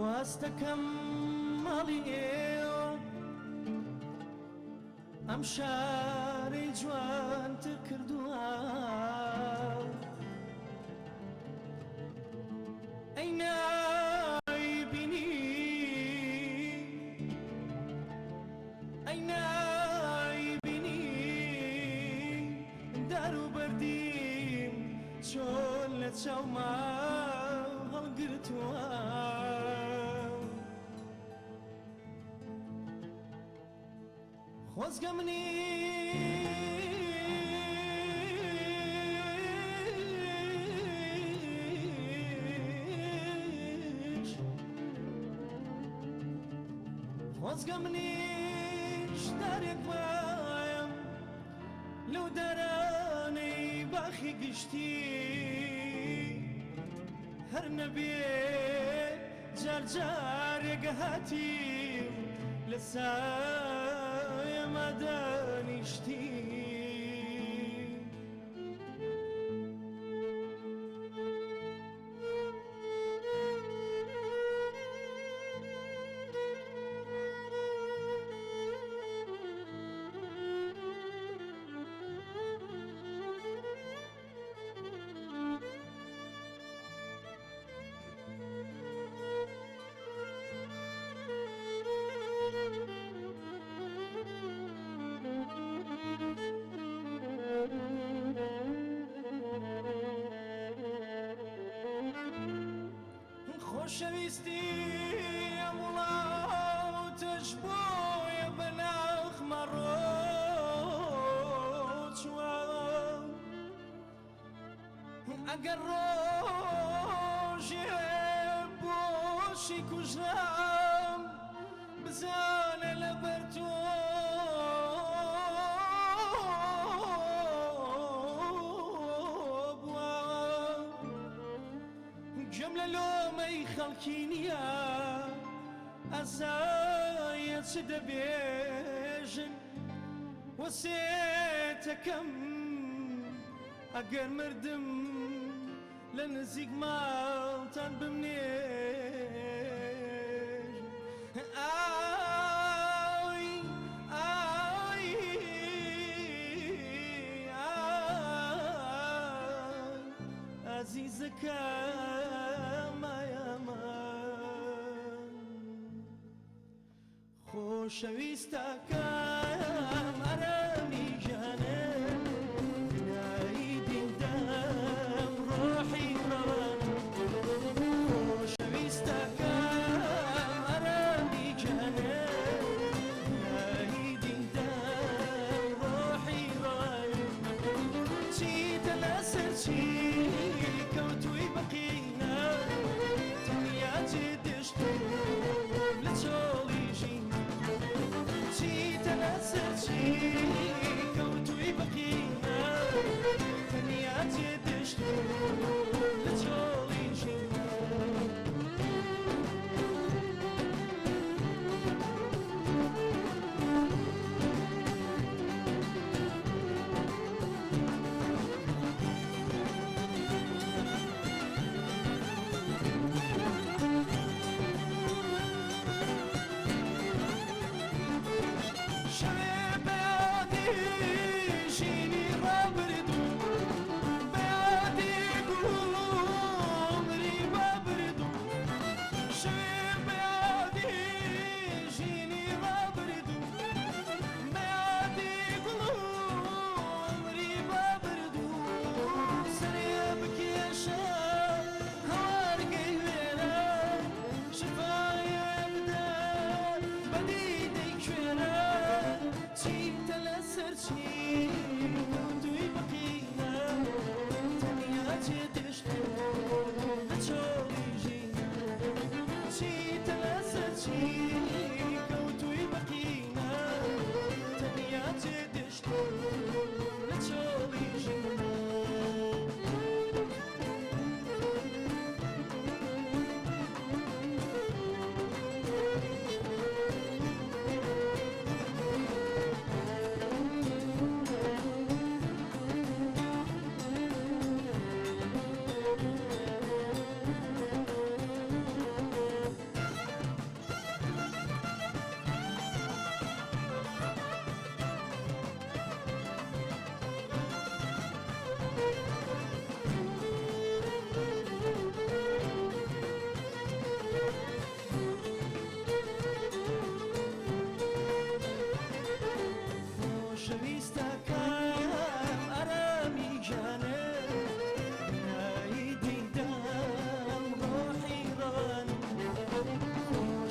واستەکەم ماڵی ئێوە ئەم شارەی جوانتر کردووە. ئەی نایبینی، ئەی نایبینی دار و بەردیم چۆن لە چاوما هەڵگرتووە. خۆزگە منیش، خۆزگە منیش دارێک بایم لەو دارانەی باخی گشتی، هەر نەبێ جار جارێک هاتی لە سایەما دانیشتی. خۆشەویستی ئەم وڵاتەش بۆیە بەناخمە ڕۆچووە. ئەگەر ڕۆژێ بۆشی کوژرام بزانە لەبەر تۆ بووە. گوێم لە لۆمەی خەڵکی نییە، ئازایە چ دەبێژن، وەسێتەکەم ئەگەر مردم لە نزیک ماڵتان بمنێژن. ئای ئای ئای ئازیزەکەم ئایامان خۆشەویستەکەم ئەرەمی گیانم بینایی دیدەم ڕۆحی ڕەوانم. خۆشەویستەکەم ئەرەمی گیانم بینایی دیدەم ڕۆحی ڕەوانم. چیتە لەسەر چی کەوتووی بەقینە، تەنیا جێ دشتم لە چۆڵی ژین. چیتە لەسەر چی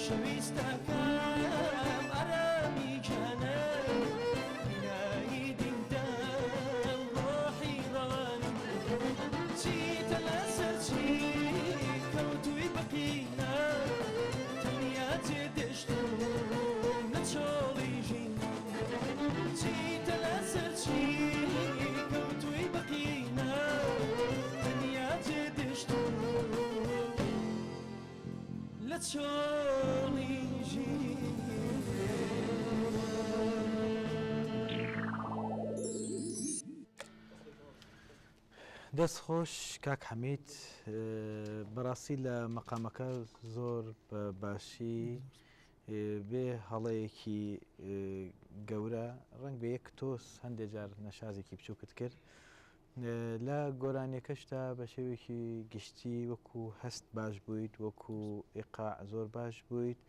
خۆشەویستەکەم ئارامی گیانم بینایی دیدەم ڕۆحی ڕەوانم چیتە لەسەر چی کەوتووی بەقینە تەنیا جێ دێشتوم لە چۆڵی ژینم چیتە لەسەر چی کەوتووی بەقینە تەنیا جێ دێشتوم لە چۆڵی ژینم. دەست خۆش کاک حەمید بەڕاستی لە مەقامەکە زۆر بە باشی بێ هەڵەیەکی گەورە ڕەنگ بە یەک تۆس هەندێک جار نەشازێکی بچووکت کرد لە گۆرانیەکەشتا بە شێوەیەکی گشتی وەکو هەست باش بوویت وەکو ئیقاع زۆر باش بوویت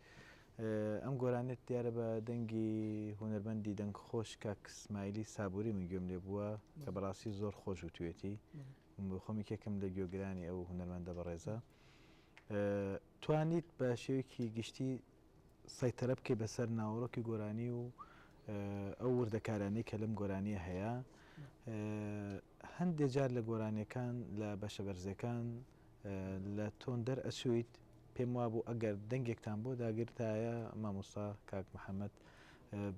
ئەم گۆرانیت دیارە بە دەنگی هونەرمەندی دەنگ خۆش کاک سمایلی سابوری من گوێم لێ بووە کە بەڕاستی زۆر خۆش وتوێتی خۆم یەکێکم لە گوێگرانی ئەو هونەرمەندە بەڕێزە توانیت بە شێوەیەکی گشتی سەیتەرە بکەی بەسەر ناوەڕۆکی گۆرانی و ئەو وردەکارانەی کە لەم گۆرانیە هەیە هەندێک جار لە گۆرانیەکان لە بەشە بەرزەکان لە تۆن دەر ئەچوویت پێم وابوو ئەگەر دەنگێکتان بۆ داگرتایە مامۆستا کاک محەممەد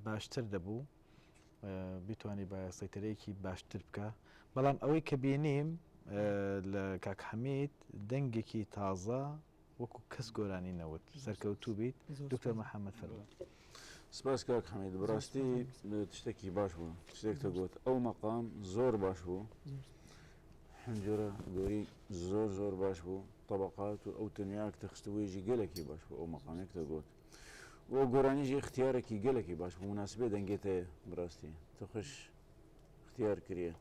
باشتر دەبوو بیتوانی بە سەیتەرەیەکی باشتر بکە بەڵام ئەوەی کە بینیم لە کاک حەمید دەنگێکی تازە وەکو کەس گۆرانی نەوت سەرکەوتوو بیت دکتۆر محەممەد فەرموو. سپاس کاک حەمید بەڕاستی تشتێکی باش بوو شتێک تە گوت ئەو مەقام زۆر باش بوو حنجرە گۆری زۆر زۆر باش بوو طبقات و ئەو تنیاک تەخستبوویژی گەلێکی باش بوو ئەو مەقامێک تە گوت و گۆرانیژی اختیارێکی گەلێکی باش بوو مناسبێ دەنگێتە بەڕاستی تە خوش اختیار کریە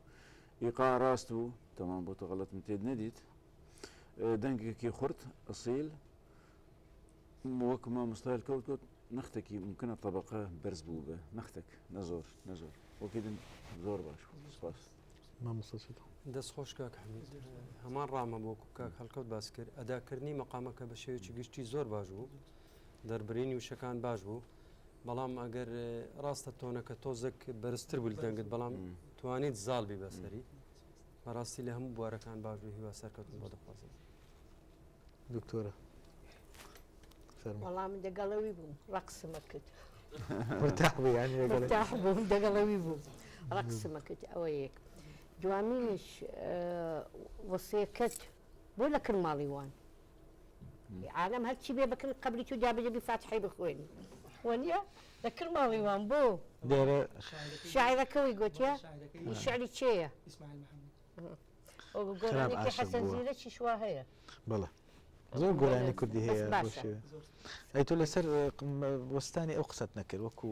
ئیقا ڕاست بوو تەمام بۆ تە غەڵەتم تێد نەدیت دەنگێکی خورت ئەسیل وەک مامۆستا هەلکەوت گوت نەختێکی ممکنە طبقە بەرز بوو بێ نەختێک نە زۆر نە زۆر وەکی دن زۆر باش بوو سپاس. مامۆستا سوتان. دەست خۆش کاک حەمید هەمان ڕامە بۆ کاک هەڵکەوت باس کرد ئەداکردنی مەقامەکە بە شێوەیەکی گشتی زۆر باش بوو دەربرینی وشەکان باش بوو بەڵام ئەگەر ڕاستە تۆنەکە تۆزێک بەرزتر بوو دەنگت بەڵام توانیت زاڵ بی بەسەری بەڕاستی لە هەموو بوارەکان باش بوو هیوا سەرکەوتن بۆ دەخوازم. دکتۆرە فەرموو. وەڵا من دەگەڵەوی بووم ڕەقسمە کرد. مرتاح بووی یانی لەگەڵی؟ مرتاح بووم دەگەڵەوی بووم ڕەقسمە کرد ئەوە یەک دوامینیش وەسێکەت بۆ لە کن ماڵی وان عالەم هەرچی بێ بکن قەبری تو دابدەبی فاتحەی بخوێنی وەنیە لە کن ماڵی وان بۆ دیارە شاعرەکەوەی گۆتیە شعری چێیە خراپ گۆرانیەکی عاشق حەسەن بووە. زیرەکیش وا هەیە. بەڵێ زۆر گۆرانی کوردی بەس هەیە بەو باشە. شێوەیە. ئەی تۆ لەسەر وەستانی ئەو قسەت نەکرد وەکو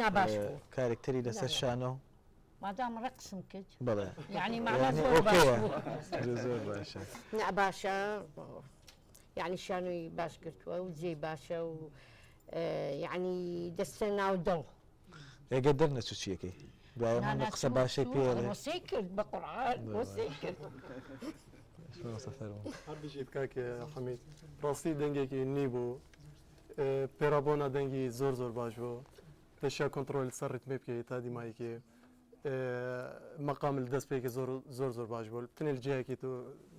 نا باش بوو. کارێکتەری لەسەر نا. شانۆ؟ مادام ڕەقسم کرد بەڵێ یعنی مەعنا یعنی زۆر باش ئۆکەیە بوو. زۆر باشە. نا باشە یعنی شانۆی باش گرتووە و جێی باشە و یعنی دەستە ناو دڵ. ئەگەر دەرنەچوو چیەکەی؟ دوای ئەم هەموو قسە باشەی پێ ئەڵێ. وەسەی کرد بە قورعان وەسەی کرد. مامۆستا فەرموو. هەر بژیت کاک حەمید ڕاستی دەنگێکی نی بوو پێرابۆنا دەنگی زۆر زۆر باش بوو تەشیا کۆنتڕۆل سەر ڕیتمێ بکەی تا دیمایکی مەقام دەست پێکی زۆر زۆر زۆر باش بوو تنێ جیایەکی تو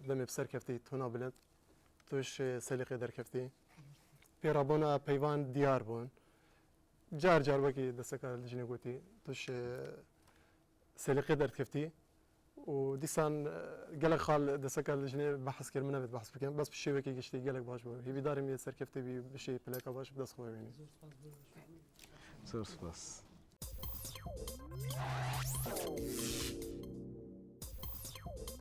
دەمێ بسەر کەفتی تۆنا بلند توش سەلیقێ دەرکەفتی پێرابۆنا پەیوان دیار بوون جار جار وەکی دەسەکە لجنێ گوتی توش سەلیقێ دەرکەفتی و دیسان گەلەک خال دەسەکە لجنێ بەحس کرد من نەبێت بەحس بکەم بەس شێوەیەکی گشتی گەلەک باش بوو هیویدارم یە سەرکەفتی بی بشی پلەکە باش بدەست خۆی بینی. زۆر سپاس.